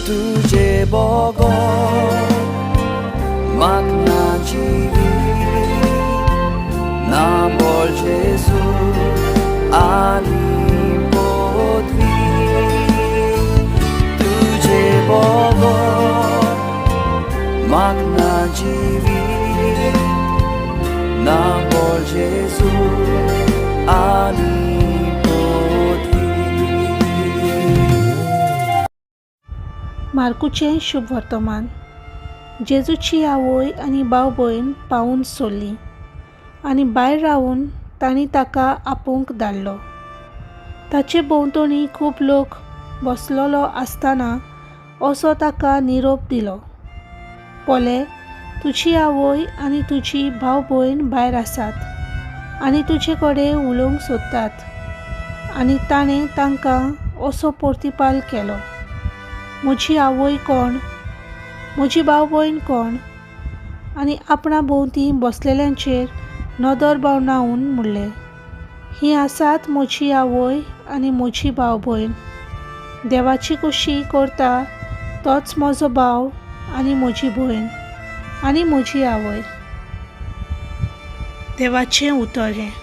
तुजे बगर म्हाक ना जिवीत ना बोल जेजू आनी पदवी तुजे बगर म्हाक ना जिवीत ना बोल जेजू आनी पदवी. मार्कूचें शुभ वर्तमान. जेजूची आवय आनी भाव भयण पावून सोडली आनी भायर रावून तांणी ताका आपोवंक धाडलो. ताचे भोंवतणी खूब लोक बसलेलो आसतना असो ताका निरोप दिलो, पळय, तुजी आवय आनी तुजी भाव भयण भायर आसात आनी तुजे कडेन उलोवंक सोदतात. आनी ताणें तांकां असो प्रतिपाल केलो, म्हजी आवय कोण, म्हजी भाव भयण कोण? आनी आपणा भोंवती बसलेल्यांचेर नदर भोंवडावन म्हणलें, हीं आसात म्हजी आवय आनी म्हजी भाव भयण. देवाची खुशी करता तोच म्हजो भाव आनी म्हजी भयण आनी म्हजी आवय. देवाचें उतर हें.